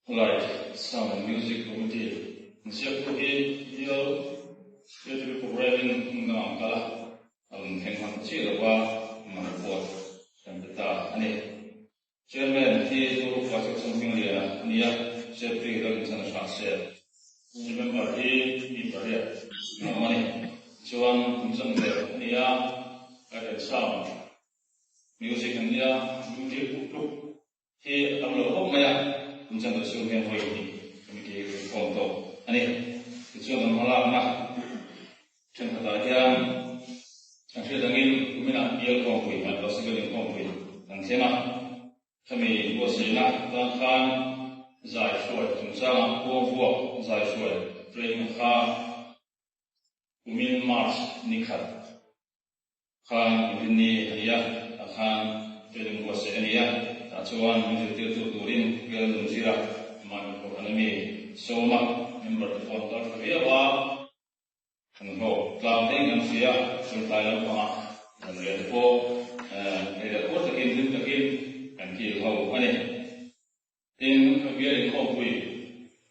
Light, Sound and Music Committee inziaktu hi bial Theatre Programme-in hmun dangah an kal a, a rawn thleng hman ta chiah lova, man report kan pe ta a ni. Chairman hi Pu Patrick Chungpingliana a ni a, Secretary Lalrinchhana Hrah se. Member hi mi pariat an awm a ni. Tichuan kum chanve a ni a, Light and Sound Music an nia, music tluk tluk hi a tam lo khawp mai a, kum chanve chhung hian vawi hnih committee hi kan form tawh a ni. Tichuan kan hmalakna thenkhatah hian kan hriat angin kuminah bial khawmpui, Adivasi bial inkhawmpui kan thleng a, khami buatsaihna tan khan zai hruai chungchangah kuangvuak zai hruai training kha kumin March ni khat Khan Inrinni a ni a, tah khan training buatsaih a ni a, tah chuan min zirtirtu turin bial an zir a, mahni kohhran a mi sawm a, member te pawh an kal tha viau a, kan hlawk tlang reng kan hria, chuan tlai lampangah zanriah te pawh ei leh kual takin hlim takin kan kil ho a ni. Tin, bial inkhawmpui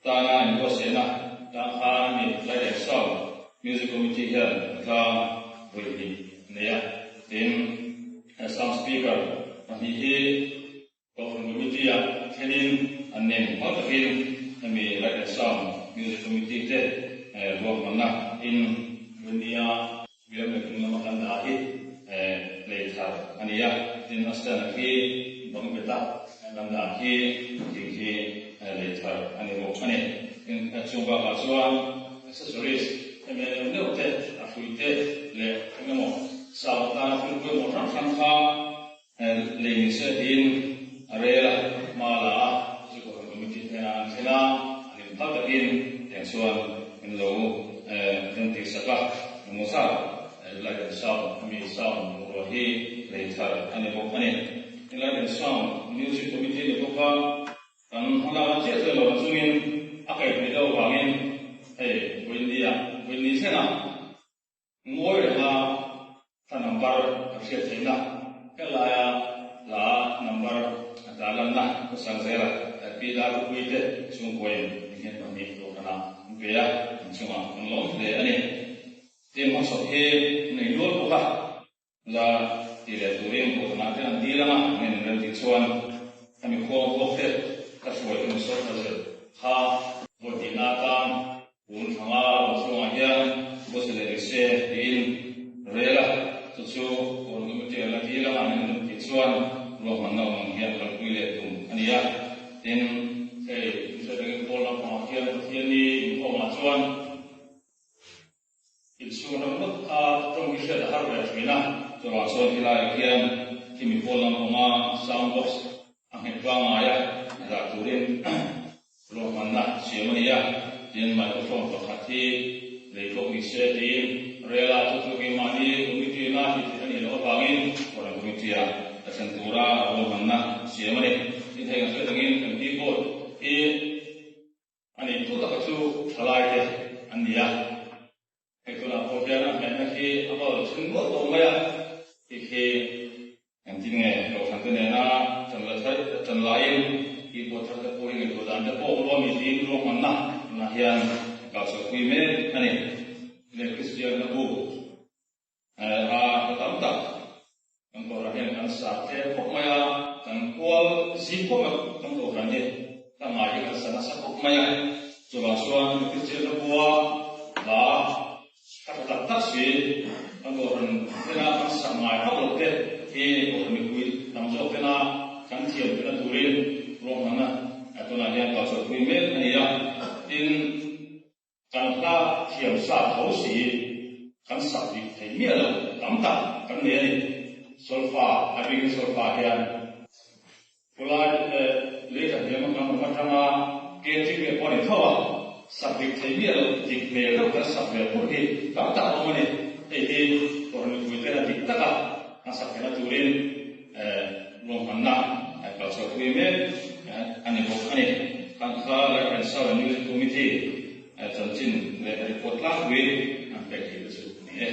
tana inbuatsaihna tang khan a mi Light and Sound Music Committee hian tlang vawi hnih a nei a. Tin, sound speaker pahnih hi Kohhran Committee-ah thlenin an nen hma takin hemi Light and Sound Music Committee te ruahmanna in Rinnia Bial mipui lama kan dah hi lei thar a ni a, tin a stand khi bang bet a kan dah khi thing khi lei thar a ni bawk a ni. Tin chung bakah chuan accessories hemi a neuh neuh te, a hrui te leh eng emaw sound atana thil pawimawh hrang hrang kha lei ni se tiin a rel a, hma la a, chu Kohhran Committee hnenah an thlen a, an inphal takin tiang chuan min lo rem tir sak a, engmaw zat Light and Sound ami sound bungrua hi lei thar a ni bawk a ni. Light and Sound Music Committee ni bawk a, kan hmalakna chiah chiah lo chungin a kaihhnawih deuh avangin hei vawiinnia vawiinni thlenga Ngawi renga hla number kan hriat theihna helaia hla number a tla lanna khawsang zela Pi Darhupui te chhungkuain enghian pahnih dawhkanah an pe a, an chungah kan lawm hle a ni. Tin hmachhawp hi nei nual bawk a, la ti leh turin dawhkanah te an dil anga an en rem tih chuan hemi khuang vuak te ka hruai emaw sawi ta zel kha vawi tihna atan Tun thanga Ruahchhungah hian buatsaih leh ni se tiin rel a, chu chu Kawn Committee la dil anga an inrem tih chuan ruahmanna awm ang hian kalpui leh tum a ni a. Tin, hei Inhriat rengin Pawl lampangah hian Pathianni inkhawmah chuan inchhung atang ngawt a tawng hi hriat a har ve thin a, chuvang chuan helaiah hian khimi Pawl lampanga sound box a nghet pangngai a dah turin Ruahmanna siam a ni a, tin microphone pakhat hi lei bawk ni se tiin rel-a chu chu keimahni committee na tih theih a nih loh avangin Foreign Committee-ah ka thlen tura ruahmanna siam a ni. Tin hei kan sawi tangin kan keyboard hi a neitu taka chu thalaite an ni a, Hei tunah pawh hian a hmehna khi a bal then nual tawh mai a, tih khi engtin nge Kohhrante nena ṭan la thar ṭan laiin keyboard thar te pawh hi ngaihtuah dan te pawh ruah mi tiin ruahmanna tunah hian kal chhuahpui mek a ni. Leh Kristian hla bu a hla tam tak kan Kohhran hian kan sa tlem khawp mai a, kan kual zing khawp mai kan Kohhran hi hla ngai hi kan sa nasa khawp mai a, chuvang chuan Kristian hla bua hla tha tha tak tak si kan Kohhran tena kan sak ngai vak loh te hi Kohhran mipui tam zawk tena kan thiam theihna turin ruahmanna tunah hian kal chhuahpui mek a ni a, tin, Kan hla thiam sa tho si kan sak dik thei miah lo tam tak kan nei a ni. Solfa, a bikin solfa hian pulai leh lei hniam a kan awm atanga ke ching leh pawh a ni tho a, sak dik thei miah lo dik hmel deuh kan sak ve pur hi tam tak a awm a ni. Hei hi Kohhran mipui tena dik taka kan sak theihna turin ruahmanna kal chhuahpui mek a ni bawk a ni. Khan kha Life and Sound Music Committee chanchin leh report tlangpui an pek theih te chu a ni e.